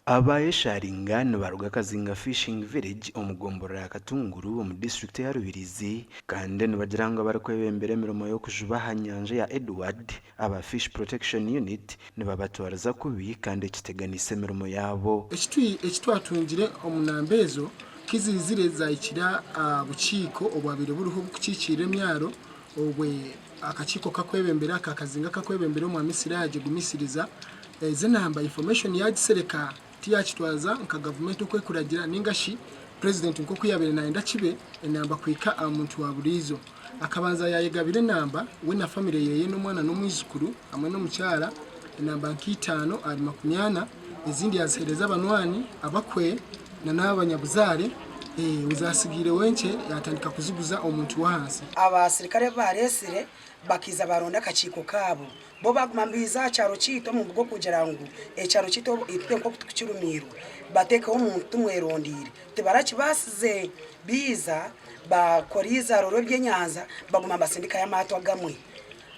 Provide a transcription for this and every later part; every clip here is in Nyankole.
Aba Esharinga nibaruga Kazinga Fishing Village omu gomborora ya Katunguru omu disiturikiti eya Rubirizi kandi nibagira ngu abarikwebembera emirimo y'okujuba aha nyanja ya Edward aba Fish Protection Unit nibabatwariza kubi kandi ekiteganiise emirimo yaabo. Eki twatungire omu namba ezo kizizire zahikira aha bukiiko obwabaire buriho oburikukiikirira emyaro obwe akakiiko kakwebembera aka kazinga kakwebembera omwami Siraje Gumisiriza ezi enamba information yagisereka tiyakitwaza nka gavumenti oku ekuragira ninga shi purezidenti nk'oku yabaire nayenda kibe enamba kuhika aha muntu wa buriizo. Akabanza yayegabira enamba we na famire yeye n'omwana n'omwijukuru hamwe n'omukyara enamba nka itaano ahari makumyana ezindi yazihereza abanywani, abakwe na n'abanyabuzaare ezasigaire wenkye yatandika kuziguza omuntu w'ahansi. Abasirikare abu baareetsire bakaija baaronda akakiiko kaabo. Bo baaguma nibaija aha kyaro kyaitu omu mbuga okugira ngu ekyaro kyaitu itwe nk'oku tukukirumiirwe bateekeho omuntu tumwerondeire. Tibarakibaasize. Baija baakora eizaaro ry'ebyenyanja baguma nibasindikayo amaato agamwe.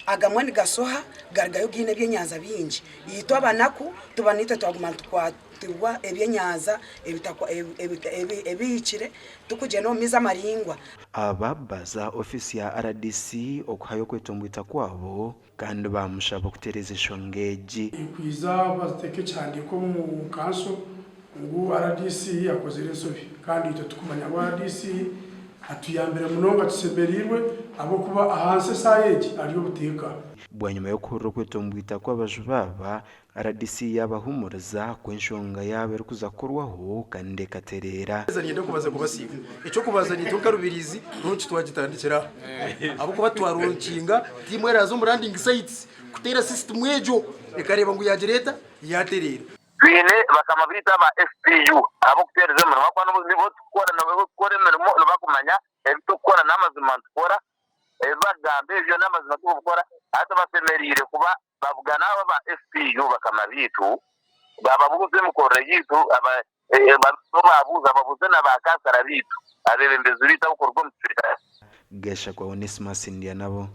Agamwe nigashoha garugayo gaine ebyenyanja bingi. Itwe abanaku tuba naitwe twaguma nitukwatirwa ebyenyanja ebihikire turikugyenda omu maizi amaraingwa. Aba baza ofiisi ya rdc okuhayo okwetombwita kwabo kandi baamushaba okutereeza enshonga egi. Kwija bateeka ekihandiiko omu kanso ngu rdc akozire ensobi kandi itwe tukumanya ngu rdc atuyambire munonga tushemereirwe ahabw'okuba ahansi eshaaha egi ari obuteeka. Bwanyima y'okuhurira okwetombwita kw'abajubi aba, Rdc yaabahumuriza ku enshonga yaabo erikuza kukorwaho kandi ekatereera. Niinyenda kubanza kubasiima. Eky'okubanza naitwe nka Rubirizi launch twagitandikira aha ahabw'okuba twaronkinga tiimu eraaza omu landing sites kuteera system egyo ekareeba ngu yaagira eta yaatereera. Twine bakama baitu aba FPU ab'okutuheereza emirimo ahabw'okuba nibo tukora nibo tukora emirimo nibakumanya ebi turikukora n'amazima nitukora ebi barikugamba ebyo n'amazima turikubikora hati bashemereire kuba babugana abo aba FPU bakama baitu bababuuza emikorere yaitu babuuza babuuze na ba kansara baitu abebembezi baitu abarikuruga omu kicweka. Gashakwa Onesmus Ndyanabo.